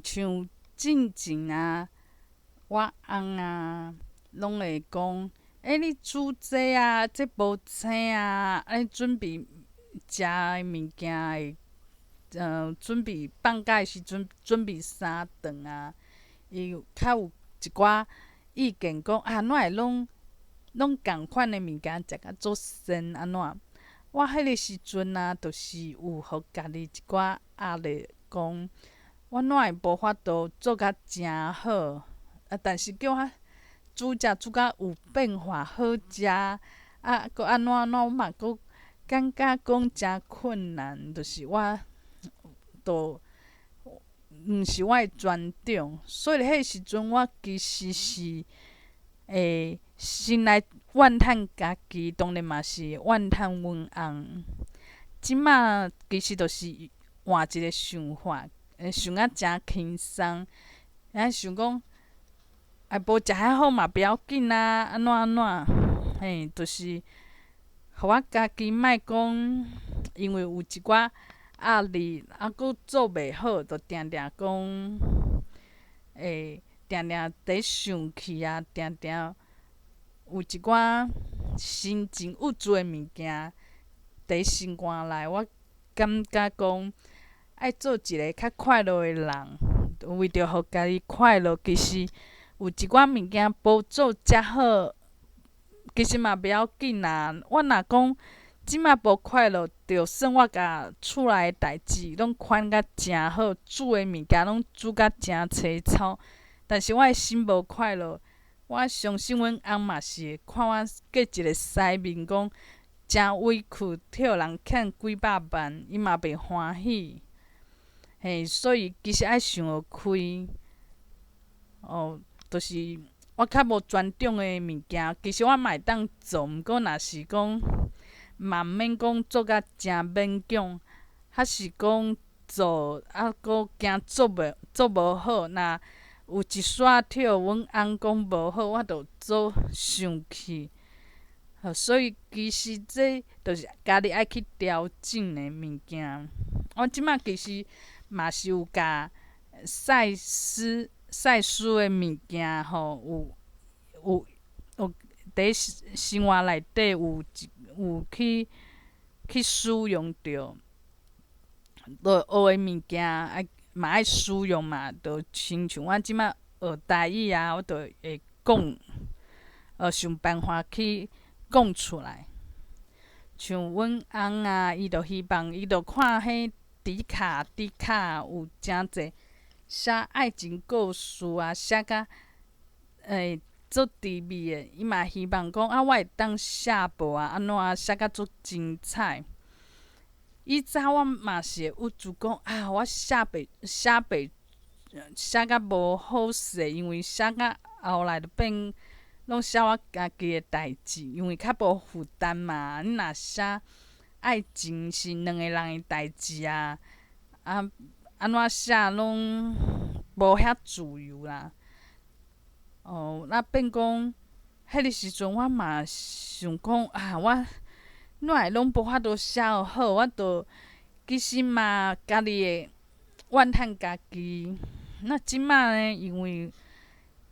像進前啊，我翁啊，攏會講，欸，你煮這啊，這無青啊，啊你準備食的物件會，準備放假的時陣準備三頓啊，伊有較有一寡意見講，啊，哪會攏仝款的物件食甲足跣按怎？我彼个時陣啊，就是有予家己一寡壓力，講我哪會無法度做甲誠好？啊，但是叫我煮食煮甲有變化好食，啊，閣按怎按怎，我嘛閣感覺講誠困難，就是我都毋是我的專長，所以彼個時陣我其實是會先來怨嘆家己，當然嘛是怨嘆阮翁。這馬其實就是換一个想法，想甲誠輕鬆，啊想講啊無食遐好嘛不要緊啊，按怎按怎，嘿，就是予我家己莫講，因為有一寡壓力，啊閣做袂好，就定定講，會定定佇生氣啊，定定有一寡心情鬱卒的物件佇心肝內，我感覺講愛做一个較快樂的人，為著予家己快樂，其實有一寡物件無做遮好，其實嘛袂要緊啦。我若講這馬無快樂，就算我共厝內的代誌攏款甲誠好，煮的物件攏煮甲誠青草，但是我的心無快樂，我相信阮翁嘛是會看我過一个屎面，講誠委屈，替人欠幾百萬，伊嘛袂歡喜。嘿，所以其實愛想予開，哦，就是我較無專長的物件，其實我嘛會當做，毋過若是講嘛毋免講做甲誠勉強，還是講做啊，閣驚做無好，若有一煞替阮翁講無好，我就足生氣。所以其實這就是家己愛去調整的物件。我這馬其實嘛是有共賽斯的物件吼，有佇生活內底有去使用著，就學的物件愛嘛愛使用嘛，就親像我這馬學台語啊，我就會講，想辦法去講出來。像阮翁啊，伊就希望，伊就看彼迪卡有誠濟寫愛情故事啊，寫甲足甜蜜的，伊嘛希望講啊，我會當寫報啊，按怎啊，寫甲足精彩。以早我嘛是會鬱卒講啊，我寫袂寫甲無好勢，因為寫甲後來就變攏寫我家己的代誌，因為較無負擔嘛。你若寫愛情是兩个人的代誌啊，啊，按怎寫攏無遐自由啦。哦，那變講，彼个時陣我嘛想講啊，我哪會攏無法度寫予好，我就其實嘛家己會怨嘆家己。那這馬呢，因為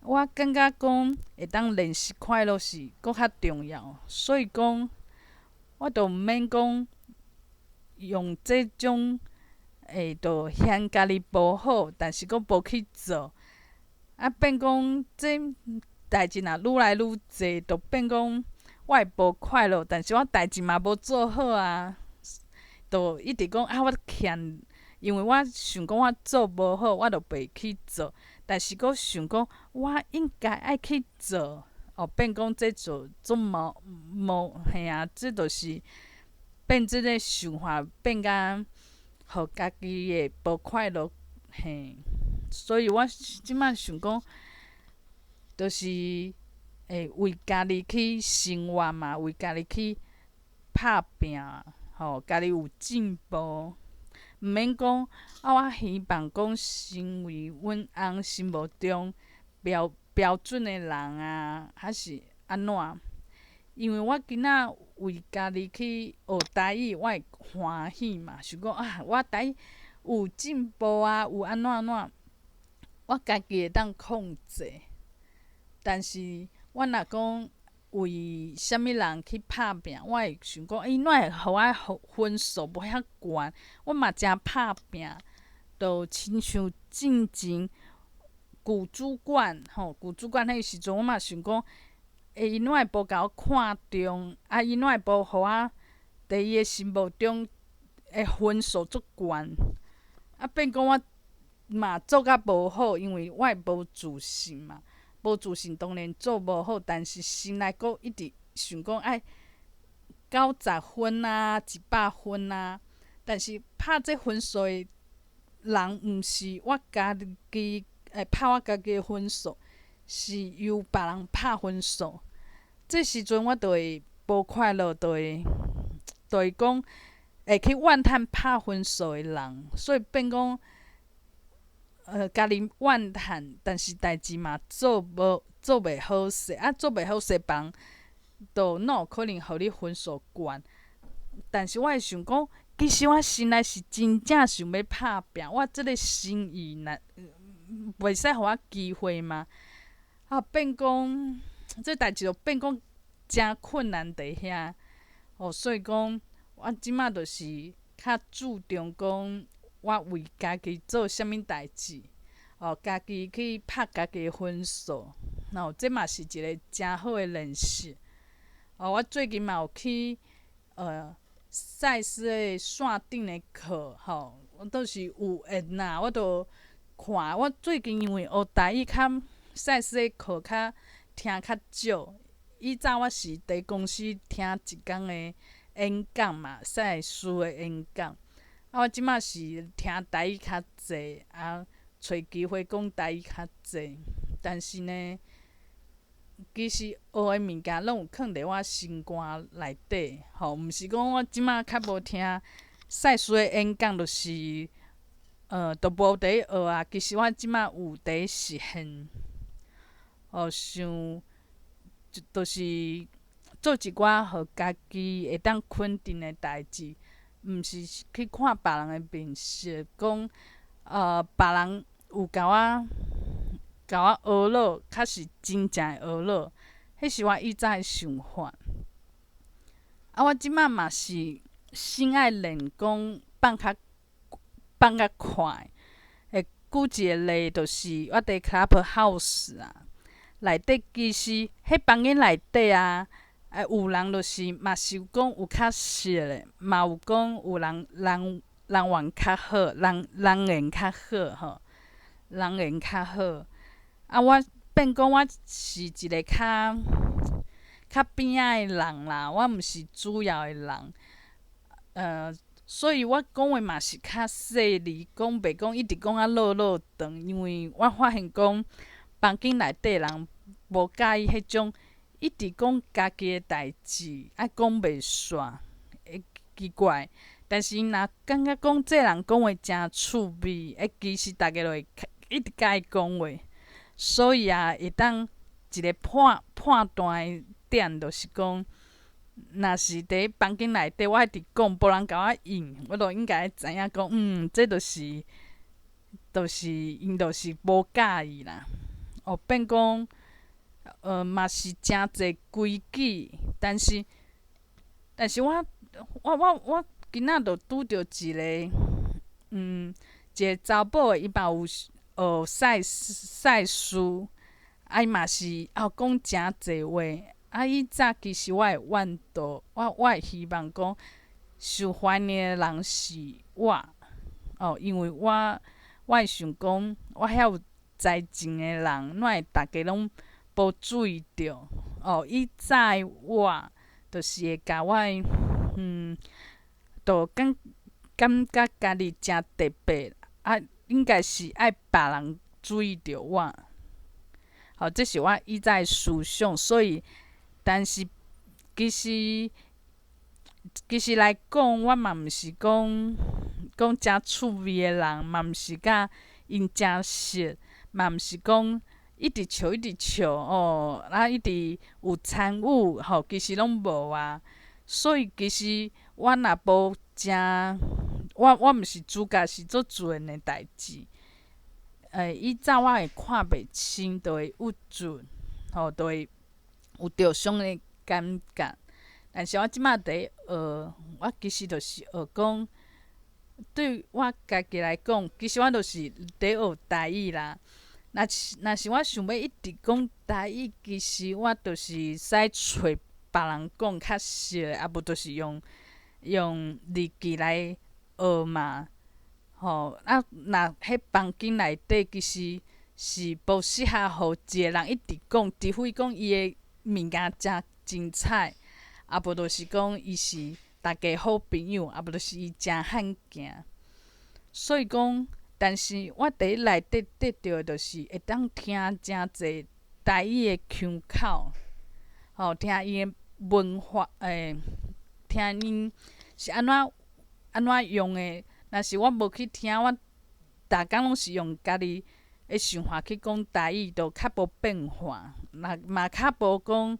我感覺講會當練習快樂是閣較重要，所以講我就毋免講用這種會就嫌家己無好，但是閣無去做，啊變講這代誌若愈來愈濟，就變講我會無快樂，但是我代誌嘛無做好啊，就一直講啊我欠，因為我想講我做無好，我就袂去做，但是閣想講我應該愛去做，哦變講這就足矛嘿啊，這就是變這个想法變甲予家己會無快樂，嘿，所以我這馬想講，就是會為家己去生活嘛，為家己去拍拚，吼，家己有進步，毋免講啊！我希望講成為阮翁心目中標準的人啊，還是按怎？因為我今仔為家己去學台語，我會歡喜嘛，想講啊，我台語有進步啊，有按怎按怎。我家己會當控制，但是我若講為啥物人去拍拚，我會想講，伊哪會予我分數無遐懸？我嘛誠拍拚，就親像進前舊主管吼，舊主管彼個時陣，我嘛想講，欸，伊哪會無共我看重？啊，伊哪會無予我佇伊的心目中的分數足懸？啊，變講我嘛做甲無好，因為我會無自信嘛，無自信當然做無好，但是心內閣一直想講愛90分啊，100分啊，但是拍這分數的人毋是我家己，會拍我家己的分數，是由別人拍分數。這時陣我就會無快樂，就會講會去怨嘆拍分數的人，所以變講，家己怨嘆，但是代誌嘛做無做袂好勢，啊做袂好勢，別人就哪有可能予你分數懸？但是我會想講，其實我心內是真正想欲拍拚，我這个心意若袂使予我機會嗎？啊，變講這代誌就變講誠困難佇遐，哦，所以講我這馬就是較注重講我為家己做啥物代誌，哦，家己去拍家己的分數，哦，這嘛是一个誠好的練習。哦，我最近嘛有去賽斯的線頂的課，吼，我都是有緣啦，我都看。我最近因為學台語較賽斯的課較聽較少，以早我是佇公司聽一工的演講嘛，賽斯的演講。啊，我這馬是聽台語較濟，啊，揣機會講台語較濟，但是呢，其實學的物件攏有囥佇我心肝內底，吼，毋是講我這馬較無聽賽斯的演講，就是都無佇咧學啊。其實我這馬有佇實現，哦，想就是做一寡予家己會當肯定的代誌，毋是去看別人的面色，講別人有共我呵咾，較是真正的呵咾，彼是我以早的想法。啊，我這馬嘛是先愛練講放較快。會舉一个例，就是我佇 Clubhouse 啊，內底其實彼房間內底啊，有人就是嘛是有講有較熟的，嘛有講有人緣較好，人緣較好吼，人緣較好。啊，我變講我是一个較邊仔的人啦，我毋是主要的人，所以我講話嘛是較細膩，講袂講一直講啊落落長，因為我發現講房間內底人無佮意彼種一直講家己的代誌，啊講袂煞，會奇怪。但是𪜶若感覺講這人講話誠趣味，欸，其實逐家就會一直佮伊講話。所以啊，會當一个判斷的點，就是講，若是佇房間內底，我一直講，無人共我應，我就應該知影講，這就是𪜶就是無佮意啦。哦，變講，嘛是誠濟規矩，但是我今仔就拄著一个查某的，伊嘛有學賽斯，啊，伊嘛是哦講誠濟話。啊，以早其實我會怨妒，我會希望講受歡迎的人是我，哦，因為我會想講，我遐有才情的人，哪會逐家攏無注意著？哦，以早的我，就是會共我的，就感覺家己誠特別，啊，應該是愛別人注意著我。吼，這是我以早的思想，所以，但是其實來講，我嘛毋是講誠趣味的人，嘛毋是佮𪜶誠熟，嘛毋是講一直笑一直笑哦，啊一直有參與吼，其實攏無啊。所以其實我若無誠，我毋是主角，是足自然的代誌。以早我會看袂清，就會鬱卒，吼，就會有著傷的感覺。但是我這馬佇咧學，我其實就是學講，對我家己來講，其實我就是佇咧學台語啦。若是我想欲一直講台語，其實我就是使揣別人講較熟的，啊無就是用日記來學嘛。吼，啊，若彼房間內底其實是無適合予一個人一直講，除非講伊的物件誠精彩，啊無就是講伊是逐家好朋友，啊無就是伊誠罕見。所以講，但是我佇內底得著的就是會當聽誠濟台語的腔口，吼，聽伊的文化，聽𪜶是按怎按怎用的。若是我無去聽，我逐工攏是用家己的想法去講台語，就較無變化，嘛嘛較無講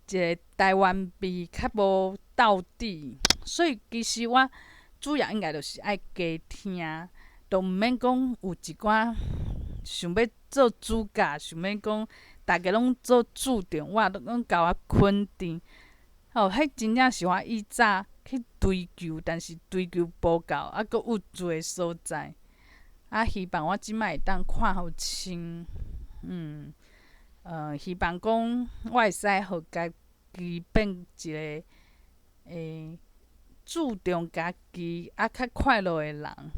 一個台灣味，較無道地。所以其實我主要應該就是愛加聽，都毋免講有一寡想欲做主角，想欲講逐家攏做注重，我攏共我肯定。吼，彼真正是我以早去追求，但是追求無夠，啊，閣鬱卒的所在。啊，希望我這擺會當看予清，希望講我會使予家己變一個注重家己，啊，較快樂的人。